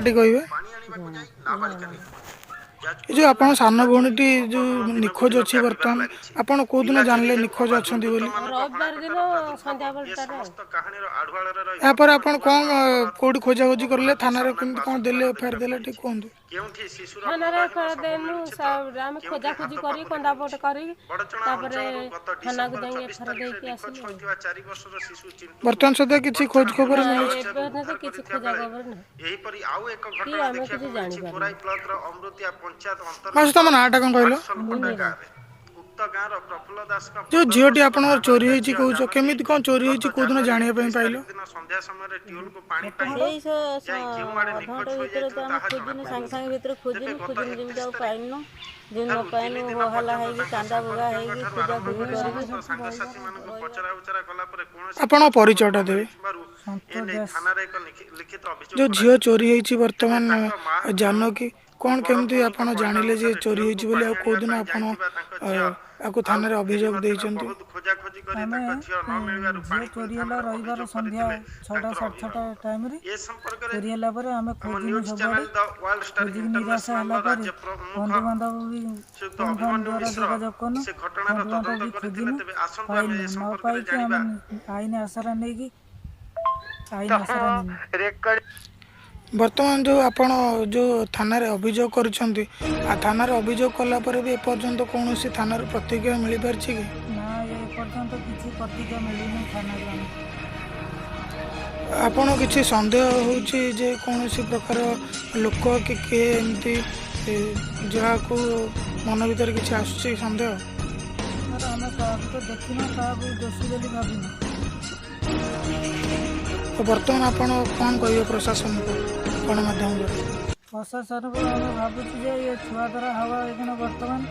ନାଁଟି କହିବେ? ଏ ଯେଉଁ ଆପଣ ସାନ ଭଉଣୀଟି ଯେଉଁ ନିଖୋଜ ଅଛି ବର୍ତ୍ତମାନ, ଆପଣ କେଉଁଦିନ ଜାଣିଲେ ନିଖୋଜ ଅଛନ୍ତି ବୋଲି? ରବିବାର ଦିନ ସନ୍ଧ୍ୟାବେଳଟାରେ। ଆଉ ଏହାପରେ ଆପଣ କ'ଣ କେଉଁଠି ଖୋଜାଖୋଜି କଲେ, ଥାନାରେ କେମିତି କ'ଣ ଦେଲେ, ଏଫଆଇଆର ଦେଲେ, ଟିକେ କୁହନ୍ତୁ। ଥାନାରେ ଏଫଆଇଆର ଦେନୁ। ଆମେ ଖୋଜାଖୋଜି କରି କନ୍ଦାପଟ କରିକି ତାପରେ ଥାନାକୁ ଯାଇକି ଏଫଆଇଆର ଦେଇକି ଆସିଲୁ। ବର୍ତ୍ତମାନ ସୁଦ୍ଧା କିଛି ଖୋଜ ଖବର ମିଳିଛି? ଏବେ ପର୍ଯ୍ୟନ୍ତ କିଛି ଖୋଜା ଖବର ନାହିଁ କି ଆମେ କିଛି ଜାଣିପାରୁନୁ। ମାଉସୀ, ତମ ନାଁଟା କ'ଣ କହିଲ? ଯେଉଁ ଝିଅଟି ଆପଣଙ୍କର ଚୋରି ହେଇଛି କହୁଛ, କେମିତି କ'ଣ ଚୋରି ହେଇଛି, କେଉଁଦିନ ଜାଣିବା ପାଇଁ ପାଇଲ? ସେଇ ଅଧଘଣ୍ଟା ଭିତରେ ତ ଆମେ ଖୋଜିନୁ, ସାଙ୍ଗେ ସାଙ୍ଗେ ଭିତରେ ଖୋଜିନୁ ଯେମିତି ଆଉ ପାଇନୁ। ଯେମିତି ନ ପାଇନୁ, ହୋହାଲା ହେଇକି କାନ୍ଦା ବୋବା ହେଇକି ଖୋଜା ଖୋଜି କରିକି। ଆପଣ ପରିଚୟଟା ଦେବେ? ଯେଉଁ ଝିଅ ଚୋରି ହେଇଛି ବର୍ତ୍ତମାନ ଜାନକୀ, କ'ଣ କେମିତି ଆପଣ ଜାଣିଲେ ଯେ ଚୋରି ହେଇଛି ବୋଲି, ଆଉ କେଉଁଦିନ ଆପଣ ଆକୁ ଥାନାରେ ଅଭିଯୋଗ ଦେଇଛନ୍ତି? ଆମେ ଝିଅ ଚୋରି ହେଲା ରବିବାର ସନ୍ଧ୍ୟା 6ଟା 6:30 ଟାଇମ୍ରେ। ଚୋରି ହେଲା ପରେ ଆମେ ଖୋଜିନୁ ସବୁଆଡ଼େ, ଖୋଜିକି ନିରାଶ ହେଲା ପରେ ବନ୍ଧୁବାନ୍ଧବ ବି ଫୋନ୍ ଫାନ୍ ଦ୍ୱାରା ଯୋଗାଯୋଗ କନୁ, ବନ୍ଧୁବାନ୍ଧବ ବି ଖୋଜିନୁ, ପାଇନୁ। ନ ପାଇକି ଆମେ ଆଇନ ଆସରା ନେଇକି ଆଇନ ଆସରା ନେନୁ। ବର୍ତ୍ତମାନ ଯେଉଁ ଆପଣ ଯେଉଁ ଥାନାରେ ଅଭିଯୋଗ କରିଛନ୍ତି, ଆଉ ଥାନାରେ ଅଭିଯୋଗ କଲା ପରେ ବି ଏପର୍ଯ୍ୟନ୍ତ କୌଣସି ଥାନାରୁ ପ୍ରତିକ୍ରିୟା ମିଳିପାରିଛି କି ନା? ଏପର୍ଯ୍ୟନ୍ତ କିଛି ପ୍ରତିକ୍ରିୟା ମିଳିନି ଥାନାରୁ ଆମକୁ। ଆପଣ କିଛି ସନ୍ଦେହ ହେଉଛି ଯେ କୌଣସି ପ୍ରକାର ଲୋକ କି କିଏ ଏମିତି ଯାହାକୁ ମନ ଭିତରେ କିଛି ଆସୁଛି ସନ୍ଦେହ? ସାର୍, ଆମେ କାହାକୁ ତ ଦେଖିନୁ, କାହାକୁ ଦୋଷୀ ବୋଲି ଭାବିନୁ। ତ ବର୍ତ୍ତମାନ ଆପଣ କ'ଣ କହିବେ ପ୍ରଶାସନକୁ ଗଣମାଧ୍ୟମ ଦ୍ୱାରା? ପ୍ରଶାସନକୁ ଆମେ ଭାବୁଛୁ ଯେ ଏ ଛୁଆ ଦ୍ୱାରା ହବା ଏଇଖିନା ବର୍ତ୍ତମାନ